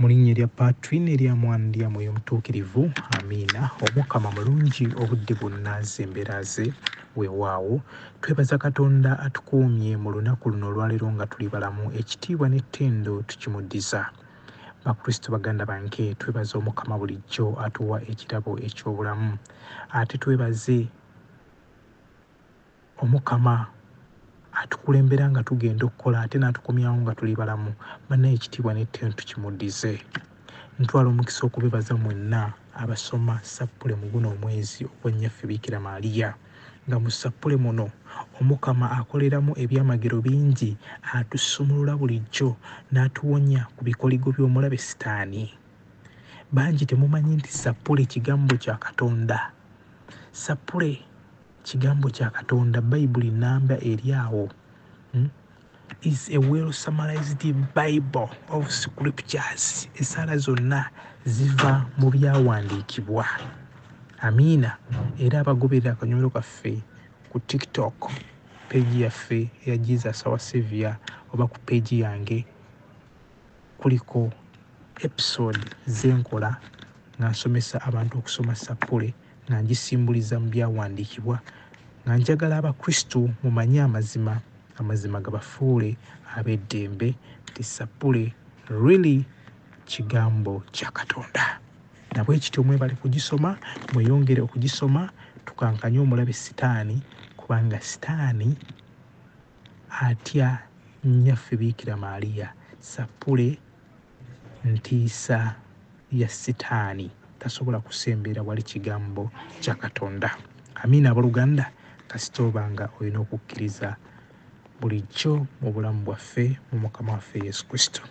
Mu linnya erya Patri n'erya Mwana n'erya Mwoyo Mutuukirivu, amiina. Omukama mulungi obudde bwonna, z'embeera ze weewaawo. Twebaza Katonda atukuumye mu lunaku luno olwaleero nga tuli balamu, ekitiibwa n'ettendo tukimuddiza. Bakristo baganda bange, twebaza Omukama bulijjo atuwa ekirabo eky'obulamu, ate twebaze Omukama atukulembera nga tugenda okukola ate n'atukomyawo nga tuli balamu. Bannaye ekitiibwa n'ettendo tukimuddize. Ntwala omukisa okubebaza mwenna abasoma ssappule mu guno omwezi ogwa Nnyaffe Biikira Maria, nga mu ssappule muno Omukama akoleramu ebyamagero bingi, atusumulula bulijjo n'atuwonya ku bikoligo by'omulabe Sitaani. Bangi temumanyi nti ssappule kigambo kya Katonda. Ssappule kigambo kya Katonda, Bayibuli nnamba eri awo, Is a well summarized Bible of scriptures. Essaala zonna ziva mu byawandiikibwa. Amiina. Era abagoberera akanyomero kaffe ku TikTok page yaffe eya Jesus Our Savior oba ku page yange kuliko episode zenkola nga nsomesa abantu okusoma ssappule nga ngisimbuliza mu byawandiikibwa, nga njagala Abakristu mumanye amazima, amazima gabafuule ab'eddembe, nti ssappule really kigambo kya Katonda. Na bwe kityo mwebale kugisoma, mweyongere okugisoma, tukankanye omulabe Sitaani, kubanga Sitaani atya Nnyaffe Biikira Maria. Ssappule ntiisa ya Sitaani, tasobola kusembera wali kigambo kya Katonda. Amiina aboluganda, kasita oba nga olina okukkiriza bulijjo mu bulamu bwaffe mu Mukama waffe Yesu Kristo.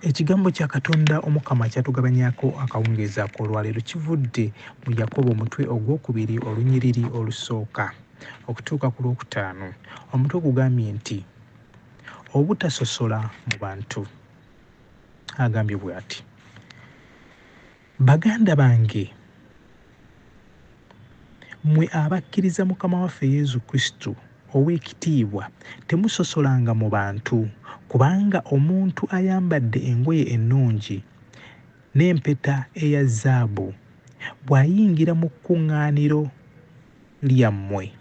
Ekigambo kya Katonda Omukama ky'atugabanyako akawungeezi ak'olwaleero kivudde mu Yakobo omutwe ogwokubiri olunyiriri olusooka okutuuka ku lwokutaano. Omutwe gugambye nti obutasosola mu bantu. Agambye bw'ati, Baganda bange, mmwe abakkiriza Mukama waffe Yesu Kristo ow'ekitiibwa, temusosolanga mu bantu, kubanga omuntu ayambadde engoye ennungi n'empeta eya zaabu bw'ayingira mu kkuŋŋaaniro lyammwe,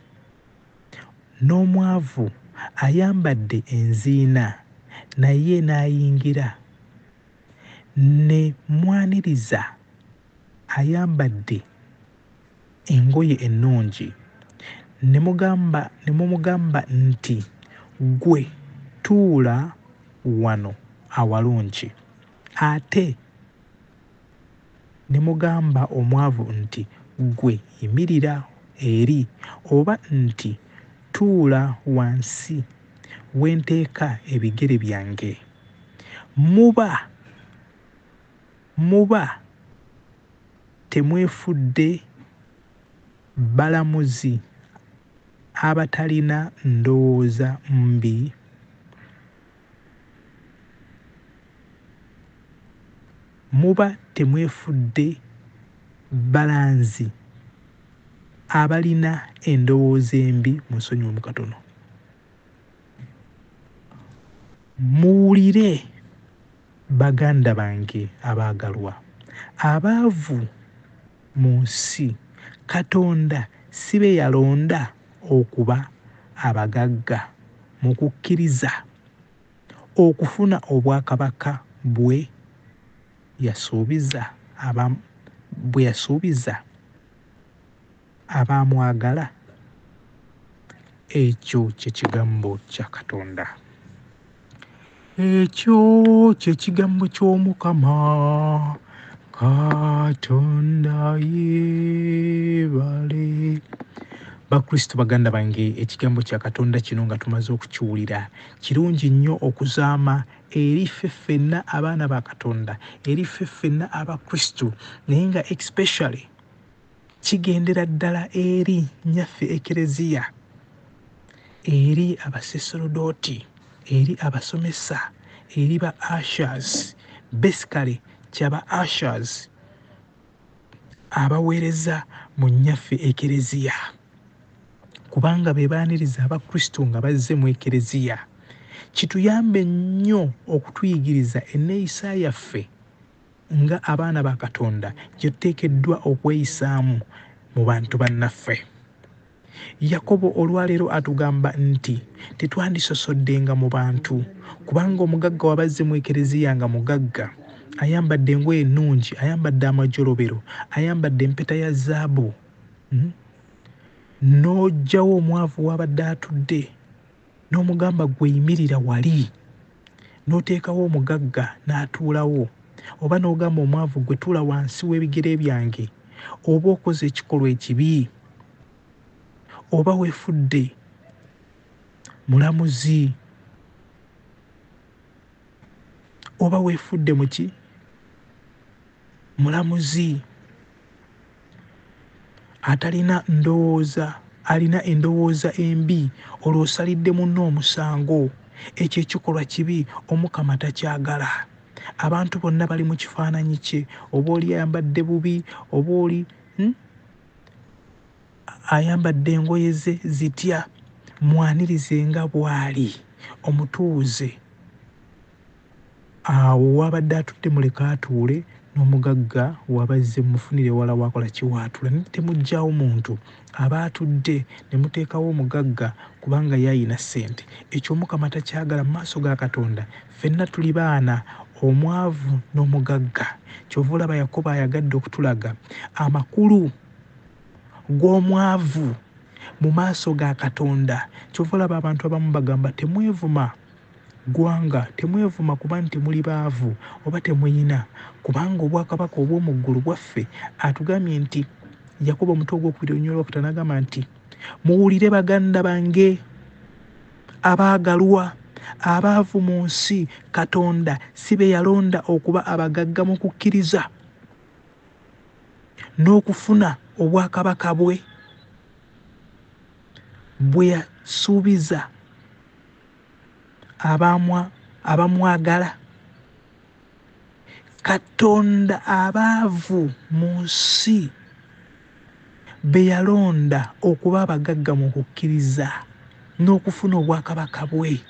n'omwavu ayambadde enziina naye n'ayingira, ne mwaniriza ayambadde engoye ennungi, ne mugamba, ne mumugamba nti, Ggwe tuula wano awalungi, ate ne mugamba omwavu nti, Ggwe yimirira eri, oba nti, Tuula wansi we nteeka ebigere byange. Muba, muba temwefudde balamuzi abatalina ndowooza mbi? Muba temwefudde balanzi abalina endowooza embi? Munsonyiwemu katono. Muwulire baganda bange abaagalwa, abaavu mu nsi Katonda si be yalonda okuba abagagga mu kukkiriza, okufuna obwakabaka bwe yasuubiza bwe yasuubiza abaamwagala? Ekyo kye kigambo kya Katonda. Ekyo kye kigambo ky'Omukama. Katonda yeebale. Bakristo baganda bange, ekigambo kya Katonda kino nga tumaze okukiwulira, kirungi nnyo okuzaama eri ffe ffenna abaana ba Katonda, eri ffe ffenna Abakristo, naye nga especially kigendera ddala eri Nnyaffe Ekereziya, eri abaseserodooti, eri abasomesa, eri ba ushers, basically kya ba ushers abaweereza mu Nnyaffe Ekereziya, kubanga be baaniriza Abakristo nga bazze mu Ekereziya. Kituyambe nnyo okutuyigiriza enneeyisa yaffe nga abaana ba Katonda gye tuteekeddwa okweyisaamu mu bantu bannaffe. Yakobo olwaleero atugamba nti tetwandisosoddenga mu bantu, kubanga omugagga waba azze mu ekereziya nga mugagga, ayambadde engoye ennungi, ayambadde amajolobero, ayambadde empeta ya zaabu, n'oggyawo omwavu w'abadde atudde n'omugamba ggwe yimirira wali, n'oteekawo omugagga n'atuulawo, oba n'ogamba omwavu ggwe tuula wansi w'ebigere byange, oba okoze ekikolwa ekibi, oba weefudde mulamuzi, oba weefudde muki mulamuzi atalina ndowooza, alina endowooza embi, olwo osalidde munno omusango. Ekyo ekikolwa kibi, Omukama takyagala. Abantu bonna bali mu kifaananyi kye, oba oli ayambadde bubi, oba oli ayambadde engoye ze zitya, mwanirize nga bw'ali, omutuuze. Awo w'abadde atudde muleke atuule, n'omugagga w'aba azze mumufunire ewala w'akola ki w'atuula. Naye temuggyaawo muntu aba atudde ne muteekawo omugagga kubanga ye ayina ssente. Ekyo Omukama takyagala mu maaso ga Katonda. Ffenna tuli baana, omwavu n'omugagga. Ky'ova olaba Yakobo ayagadde okutulaga amakulu g'omwavu mu maaso ga Katonda. Ky'ova olaba abantu abamu bagamba temwevuma ggwanga, temwevuma kuba nti muli baavu oba temuyina, kubanga obwakabaka obw'omu ggulu bwaffe. Atugambye nti Yakobo omutwe ogwokubiri olunyiriri olwokutaano agamba nti muwulire baganda bange abaagalwa, abaavu mu nsi Katonda si be yalonda okuba abagagga mu kukkiriza n'okufuna obwakabaka bwe bwe yasuubiza abamwagala. Katonda abaavu mu nsi be yalonda okuba abagagga mu kukkiriza n'okufuna obwakabaka bwe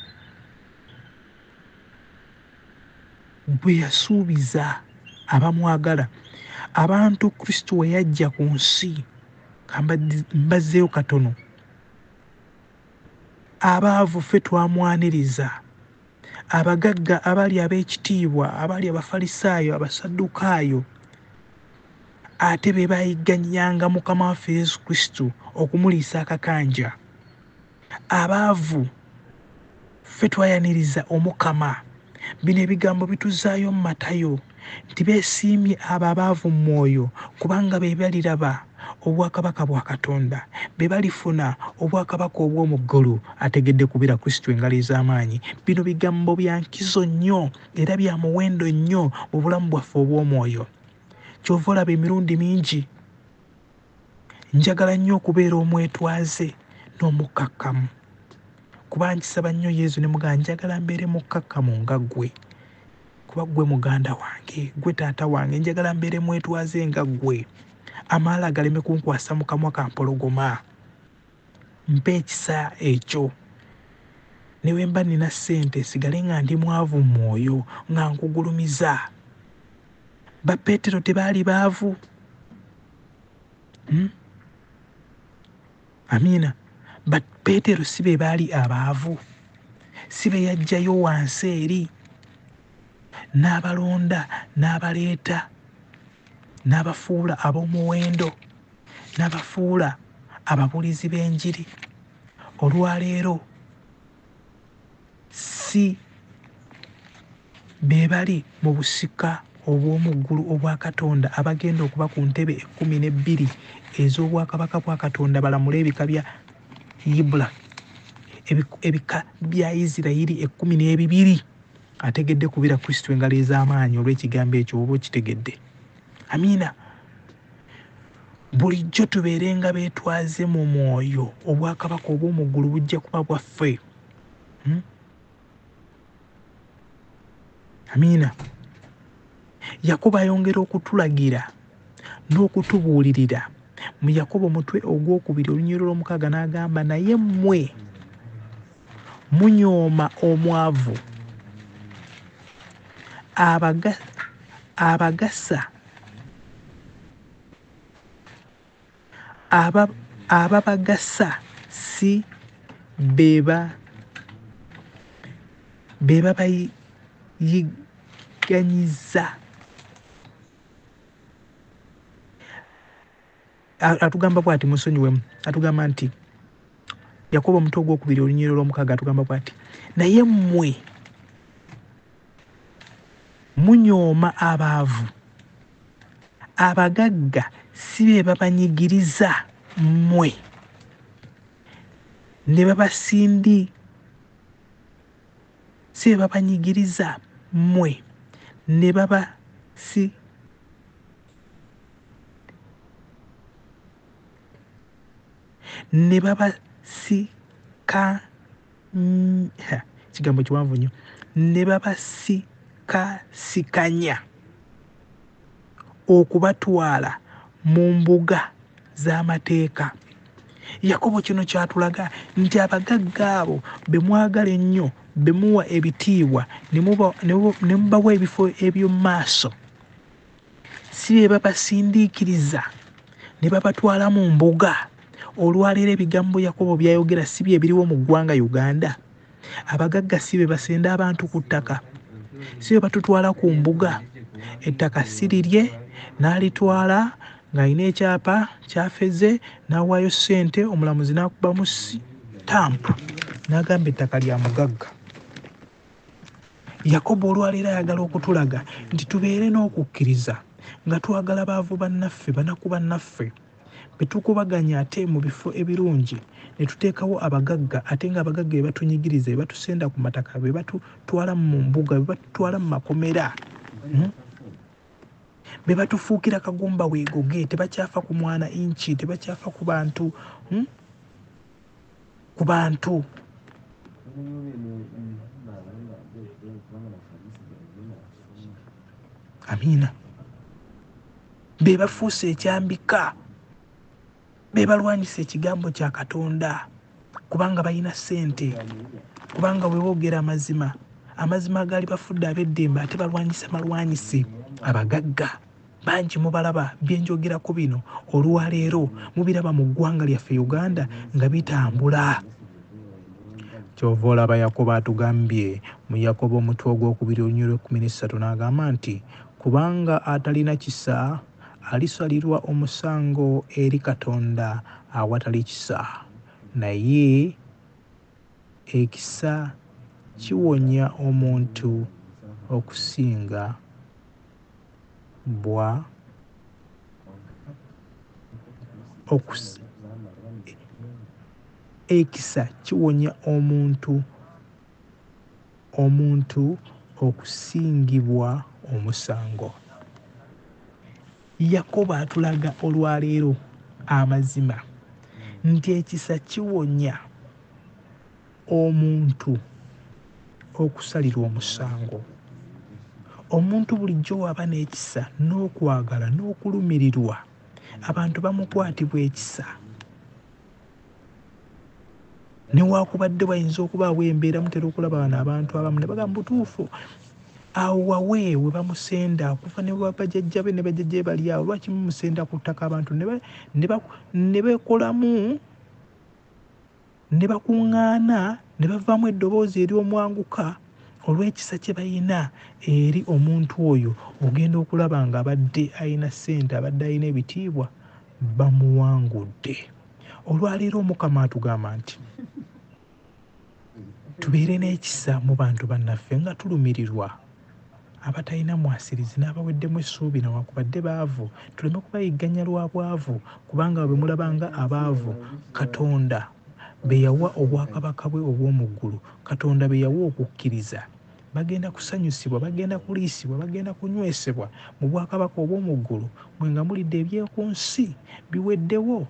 bwe yasuubiza abamwagala. Abantu Kristo we yajja ku nsi, mbazzeeyo katono, abaavu ffe twamwaniriza, abagagga abali ab'ekitiibwa, abali Abafalisaayo, Abasaddukaayo, ate be bayigganyanga Mukama waffe Yesu Kristo okumuliisa akakanja. Abaavu ffe twayaniriza Omukama. Bino ebigambo bituzaayo mu Matayo nti beesiimye abo abaavu mu mwoyo, kubanga be baliraba obwakabaka bwa Katonda, be balifuna obwakabaka obw'omu ggulu. Ategedde kubira Kristo engalo ez'amaanyi. Bino bigambo bya nkizo nnyo era bya muwendo nnyo mu bulamu bwaffe obw'omwoyo. Ky'ova olaba emirundi mingi njagala nnyo okubeera omwetwaze n'omukkakkamu, kuba nkisaba nnyo Yezu ne mugamba njagala mbeere mukkakkamu nga ggwe, kuba ggwe muganda wange, ggwe taata wange, njagala mbeere mwetwaze nga ggwe, amaala galeme kunkwasa mu kamwa ka mpologoma. Mpa ekisa ekyo, ne bwe mba nnina ssente nsigale nga ndi mwavu mu mwoyo, nga nkugulumiza. Ba Peetero tebaali baavu? Amiina. Ba Peetero si be baali abaavu? Si be yaggyayo wansi eri n'abalonda n'abaleeta n'abafuula ab'omuwendo n'abafuula ababuulizi b'enjiri? Olwaleero si be bali mu busika obw'omu ggulu obwa Katonda abagenda okuba ku ntebe 12 ez'obwakabaka bwa Katonda balamule ebika bya Ibula, ebika bya Isirayiri 12. Ategedde kubira Kristo engalo ez'amaanyi olw'ekigambo ekyo, oba okitegedde. Amiina. Bulijjo tubeerenga beetwaze mu mwoyo, obwakabaka obw'omu ggulu bujja kuba bwaffe. Amiina. Yakobo ayongera okutulagira n'okutubuulirira mu Yakobo mutwe ogwokubiri olunyiriri olwomukaaga n'agamba, naye mmwe Munyooma omwavu, abagasa ababagasa si be babayigganyiza. Atugamba bw'ati, musonyiwemu, atugamba nti Yakobo omutwe ogwokubiri olunyiriri olwomukaaga atugamba bw'ati, naye mmwe munyooma abaavu, abagagga si be babanyigiriza mmwe ne babasindi si be babanyigiriza mmwe ne babasi ne babasika kigambo kiwanvu nnyo, ne babasikasikanya okubatwala mu mbuga z'amateeka. Yakobo kino kyatulaga nti abagagga abo be mwagala ennyo, be muwa ebitiibwa ne mubawa ebifo eby'omu maaso, si be babasindiikiriza ne babatwala mu mbuga. Olwaleero ebigambo Yakobo by'ayogera si bye biriwo mu ggwanga Uganda. Abagagga si be basenda abantu ku ttaka, si be batutwala ku mbuga. Ettaka si lirye, n'alitwala ng'alina ekyapa kyafeze, n'awaayo ssente, omulamuzi n'akubamu sitampu n'agamba ettaka lya mugagga. Yakobo olwaleero ayagala okutulaga nti tubeere n'okukkiriza nga twagala baavu bannaffe, banaku bannaffe, be tukubaganya ate mu bifo ebirungi ne tuteekawo abagagga, ate ng'abagagga be batunyigiriza, be batusenda ku mataka, be batutwala mu mbuga, be batutwala mu makomera, be batufuukira kagumba weegoge, tebakyafa ku mwana inchi, tebakyafa ku bantu, ku bantu. Amiina. Be bafuuse ekyambika, be balwanyisa ekigambo kya Katonda kubanga balina ssente, kubanga bwe boogera amazima, amazima agaali bafudde ab'eddembe ate balwanyisa malwanyise abagagga. Bangi mubalaba byenjogerako bino olwaleero mubiraba mu ggwanga lyaffe Uganda nga bitambula. Kyova olaba Yakobo atugambye mu Yakobo omutwe ogwokubiri olunyiriri lw'ekkumi n'essatu n'agamba nti kubanga atalina kisa alisalirwa omusango eri Katonda awatali kisa, naye ekisa kiwonya omuntu okusinga bwa ekisa kiwonya omuntu okusingibwa omusango. Yakobo atulaga olwaleero amazima nti ekisa kiwonya omuntu okusalirwa omusango. Omuntu bulijjo w'aba n'ekisa n'okwagala n'okulumirirwa, abantu bamukwatibwa ekisa. Newaakubadde wayinza okubaawo embeera, mutera okulaba wano abantu abamu ne bagamba butuufu awo wawe we bamusenda okuva ne bajjajja be ne bajjajja be bali awo, lwaki mumusenda ku ttaka? Abantu ne beekolamu ne bakuŋŋaana ne bavaamu eddoboozi ery'omwanguka olw'ekisa kye bayina eri omuntu oyo. Ogenda okulaba ng'abadde alina ssente, abadde alina ebitiibwa, bamuwangudde. Olwaleero Omukama atugamba nti tubeere n'ekisa mu bantu bannaffe nga tulumirirwa abatalina mwasirizi n'abaweddemu essuubi newankubadde baavu, tuleme kubayigganya lwa bwavu, kubanga bwe mulabanga abaavu Katonda be yawa obwakabaka bwe obw'omu ggulu, Katonda be yawa okukkiriza, bagenda kusanyusibwa, bagenda kuliisibwa, bagenda kunywesebwa mu bwakabaka obw'omu ggulu. Mwe nga mulidde eby'oku nsi biweddewo,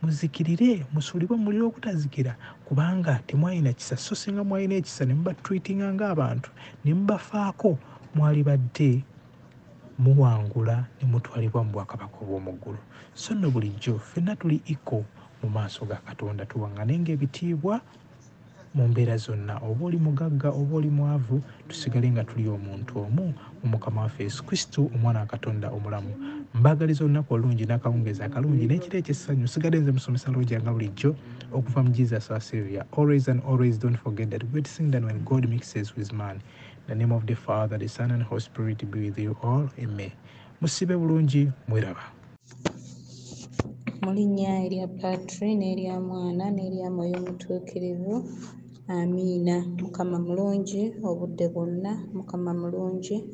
muzikirire, musuulibwe mu muliro ogutazikira, kubanga temwalina kisa. So singa mwalina ekisa ne mubatreatinga ng'abantu ne mubafaako, mwalibadde muwangula ne mutwalibwa mu bwakabaka obw'omu ggulu. So nno bulijjo ffenna tuli equal mu maaso ga Katonda, tuwaŋŋanenga ebitiibwa Mu mbeera zonna, oba oli mugagga oba oli mwavu, tusigale nga tuli omuntu omu mu Mukama waffe Yesu Kristo, omwana wa Katonda omulamu. Mbaagaliza olunaku olulungi n'akawungeezi akalungi n'ekiro eky'essanyu. Sigadde nze musomesa Lojja nga bulijjo okuva mu Jesus our Savior. Always and always, don't forget that great thing that when God mixes with man. In the name of the Father, the Son and Holy Spirit be with you all. Amen. Musibe bulungi, mweraba. Mu linnya erya Patri n'erya Mwana n'erya Mwoyo Mutuukirivu, amiina. Mukama mulungi obudde bwonna, Mukama mulungi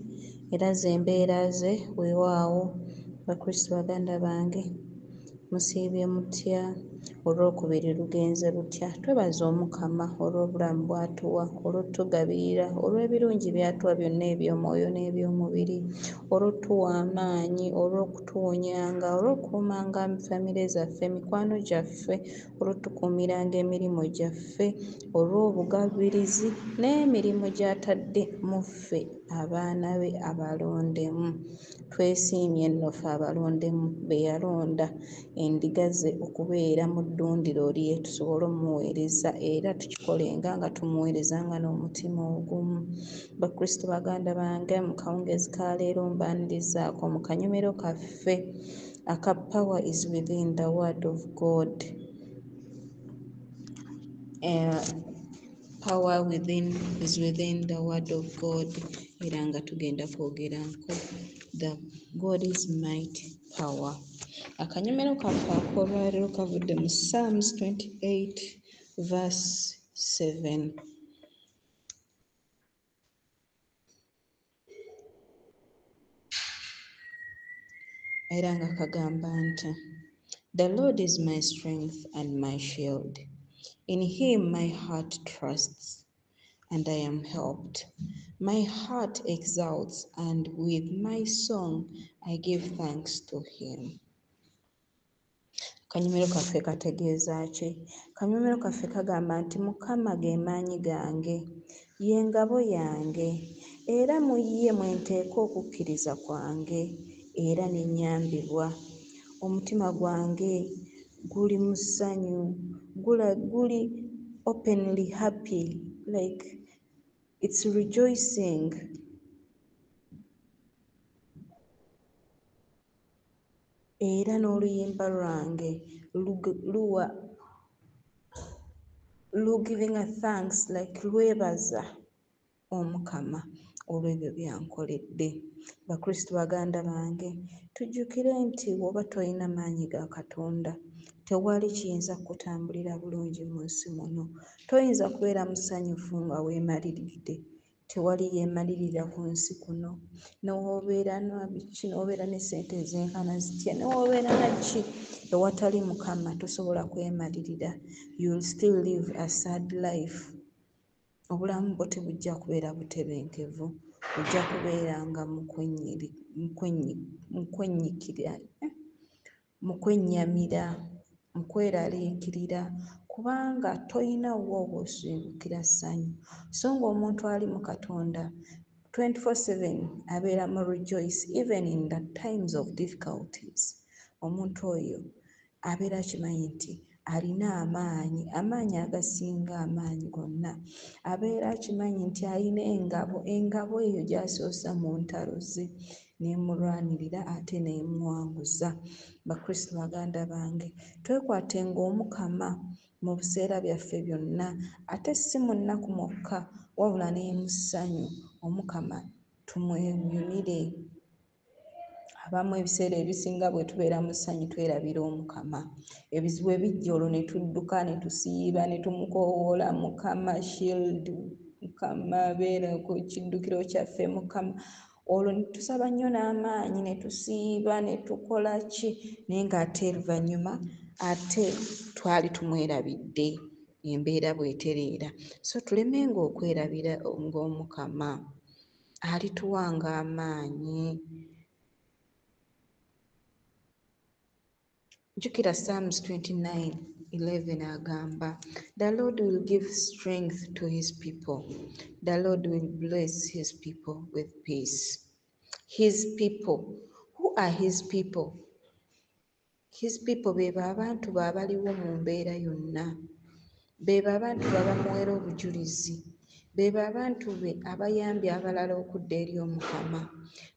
era ze mbeera ze, weewaawo. Bakristu baganda bange, musiibye mutya? Olwokubiri lugenze lutya? Twebaza Omukama olw'obulamu bw'atuwa, olw'otugabirira, olw'ebirungi by'atuwa byonna eby'omwoyo n'eby'omubiri, olw'otuwa amaanyi, olw'okutuwonyanga, olw'okukuumanga famire zaffe, mikwano gyaffe, olw'otukuumiranga emirimu gyaffe, olw'obugabirizi n'emirimu gy'atadde mu ffe abaana be abalondemu. Twesiimye nno ffe abalondemu be yalonda endiga ze okubeera mu ddundiro lye, tusobole omuweereza era tukikolenga nga tumuweerezanga n'omutima ogumu. Bakristo baganda bange, mu kawungeezi ka leero mbaanirizaako mu kanyomero kaffe aka Power is within the Word of God. Power within is within the Word of God, era nga tugenda kwogerako the God is mighty power. Akanyomero kaffe ak'olwaleero kavudde mu Psalms 28 verse 7. Era nga kagamba nti, The Lord is my strength and my shield. In him my heart trusts, and I am helped. My heart exults, and with my song I give thanks to him. Kanyomero kaffe kategeeza ki? Kanyomero kaffe kagamba nti Mukama ge maanyi gange, ye ngabo yange, era mu ye mwe nteeka okukkiriza kwange, era ne nnyambibwa. Omutima gwange guli mu ssanyu, guli openly happy, like it's rejoicing. Era n'oluyimba lwange luwa lu giving a thanks, like lwebaza Omukama olw'ebyo byankoledde. Bakristo baganda bange, tujjukire nti bw'oba tolina maanyi ga Katonda, tewali kiyinza kukutambulira bulungi mu nsi muno. Toyinza kubeera musanyufu nga weemaliridde. Tewali yeemalirira ku nsi kuno. Ne w'obeera na biki, ne w'obeera ne ssente ezenkana zitya, ne w'obeera na ki, ewatali Mukama tosobola kwemalirira. You will still live a sad life. Obulamu bwo tebujja kubeera butebenkevu, ojja kubeeranga mu kwennyamira, mu kweraliikirira, kubanga toyina wo w'osibukira ssanyu. So ng'omuntu ali mu Katonda 24/7 abeera mu rejoice even in the times of difficulties. Omuntu oyo abeera akimanyi nti alina amaanyi, amaanyi agasinga amaanyi gonna. Abeera akimanyi nti alina engabo, engabo eyo gy'asoosa mu ntalo ze n'emulwanirira ate n'emuwanguza. Bakristo baganda bange, twekwatenga Omukama mu biseera byaffe byonna, ate si mu nnaku mwokka, wabula ne mu ssanyu. Omukama tumweyunire. Abamu ebiseera ebisinga bwe tubeera mu ssanyu twerabira Omukama. Ebizibu ebijja olwo ne tudduka ne tusiiba ne tumukoowoola, Mukama shield, Mukama beera ku kiddukiro kyaffe, Mukama. Olwo ne tusaba nnyo n'amaanyi ne tusiiba ne tukola ki, naye ng'ate oluvannyuma ate twali tumwerabidde, embeera bw'etereera. So tulemenga okwerabira ng'Omukama alituwanga amaanyi. Jjukira Psalms 29:11 agamba, The Lord will give strength to his people. The Lord will bless his people with peace. His people. Who are his people? His people be abantu be abaliwo mu mbeera yonna. Beebo abantu be abamuweera obujulizi. Beebo abantu be abayambye abalala okudda eri Omukama.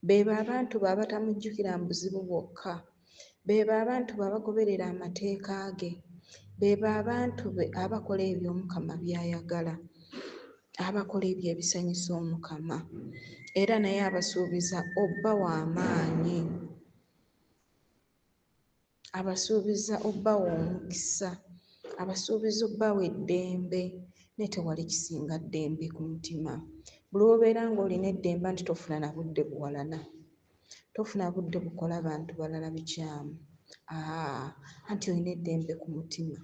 Beebo abantu be abatamujjukira mu buzibu bwokka. Beebo abantu be abagoberera amateeka ge. Beebo abantu be abakola ebyo Omukama by'ayagala, abakola ebyo ebisanyusa Omukama. Era naye abasuubiza obbawa amaanyi, abasuubiza obbawa omukisa, abasuubiza obbawa eddembe. Naye tewali kisinga ddembe ku mutima. Buli lw'obeera ng'olina eddembe nti tofuna na budde buwalana, tofuna budde bukola bantu balala bikyamu. Anti olina eddembe ku mutima.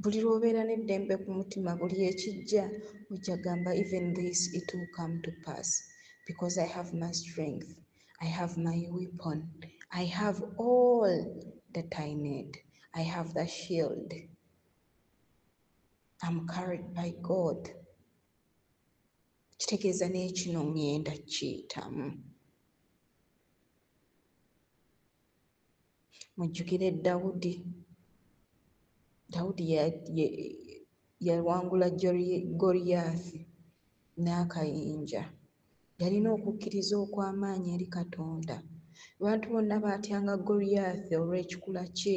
Buli lw'obeera n'eddembe ku mutima, buli ekijja ojja kugamba even this it will come to pass because I have my strength, I have my weapon, I have all that I need, I have the shield, I'm carried by God. Kitegeeza n'ekino ŋŋenda kiyitamu. Mujjukire Dawudi. Dawudi yawangula Goliyaasi n'akayinja. Yalina okukkiriza okw'amaanyi eri Katonda. Abantu bonna baatyanga Goliyaasi olw'ekikula kye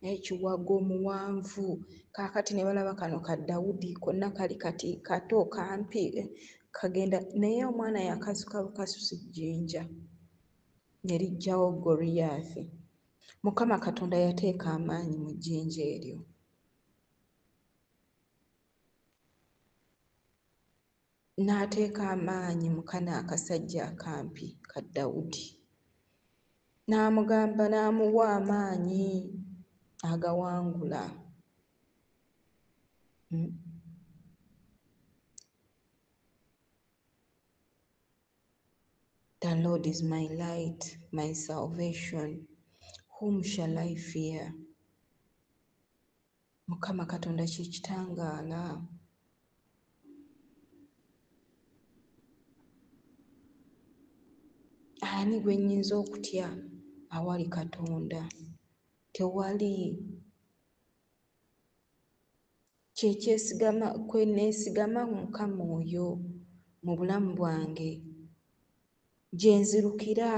n'ekiwago omuwanvu. Kaakati ne balaba kano ka Dawudi konna kali kati kato kampi kagenda, naye omwana yakasuka bukasusi jjinja ne liggyawo Goliyaasi. Mukama Katonda yateeka amaanyi mu jjinja eryo. N'ateeka amaanyi mu kano akasajja akampi ka Dawudi. N'amugamba n'amuwa amaanyi agawangula. The Lord is my light, my salvation. Whom shall I fear? Mukama Katonda kye kitangaala. Ani gwe nnyinza okutya awali Katonda? Tewali. Kye kyesigama kwe neesigama Mukama oyo mu bulamu bwange, gye nzirukira,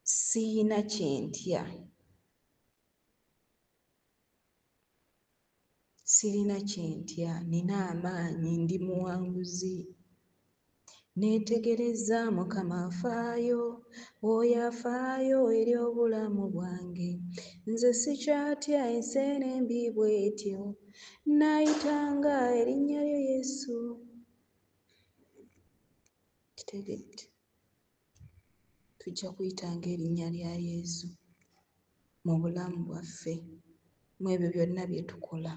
siyina kye ntya. Sirina kye ntya, nina amaanyi, ndi muwanguzi. Neetegereza Mukama afaayo, oyo afaayo eri obulamu bwange. Nze sikyatya ensi eno embi bw'etyo, naayitanga erinnya lyo Yesu. Kitegedde, tujja kuyitanga erinnya lya Yesu mu bulamu bwaffe, mu ebyo byonna bye tukola.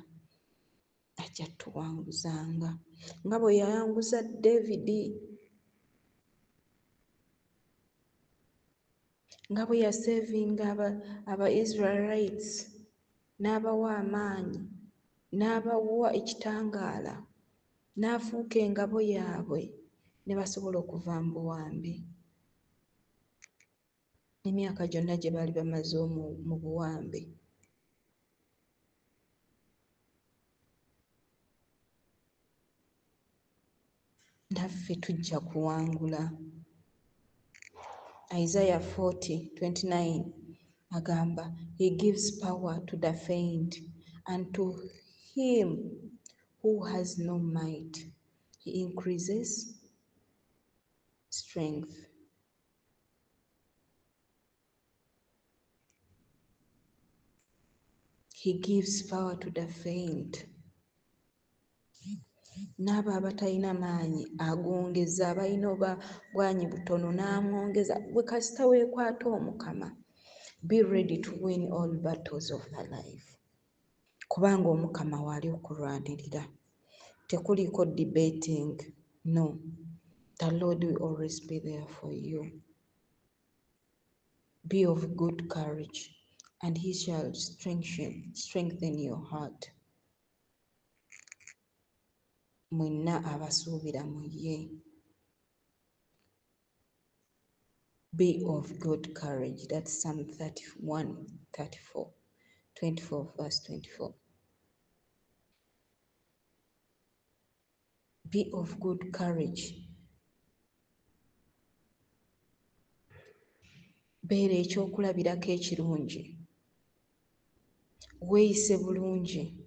Ajja tuwanguzanga nga bwe yawanguza Davidi, nga bwe yasevinga aba Israelites, n'abawa amaanyi, n'abawa ekitangaala, n'afuuka engabo yaabwe ne basobola okuva mu buwambe. Emyaka gyonna gye baali bamaze mu buwambe. Naffe tujja kuwangula. Isaiah 40:29 agamba, he gives power to the faint, and to him who has no might he increases strength. He gives power to the faint. N'abo abatalina maanyi agongeza, abalina oba bwanyi butono n'amwongeza. Bwe kasita weekwata Omukama, be ready to win all battles of the life. Kubanga Omukama waali okulwanirira. Tekuliiko debating. No. The Lord will always be there for you. Be of good courage, and he shall strengthen your heart. Mwenna abasuubira mu ye. Be of good courage. That's Psalm 31, 34, 24, verse 24. Be of good courage. Beera ekyokulabirako ekirungi, weeyise bulungi,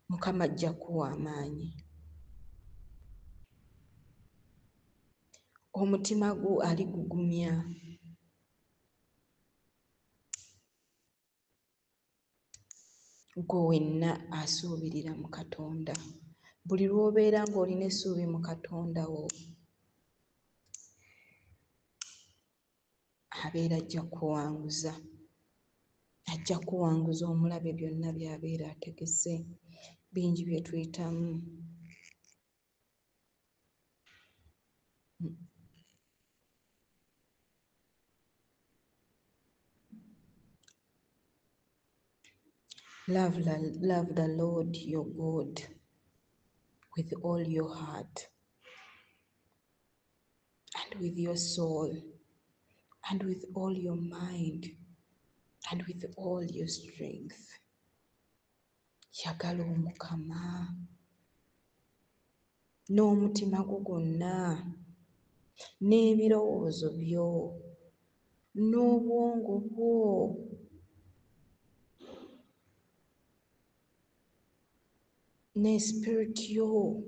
Mukama ajja kuwa amaanyi. Omutima gwo aligugumya. Ggwe wenna asuubirira mu Katonda, buli lw'obeera ng'olina essuubi mu Katonda wo, abeera ajja kuwanguza, ajja kuwanguza omulabe byonna by'abeera ategese. Bingi bye tuyitamu. Love the Lord your God with all your heart and with your soul and with all your mind and with all your strength. Yagala Omukama n'omutima gwo gwonna n'ebirowoozo byo n'obwongo bwo ne spirit yo.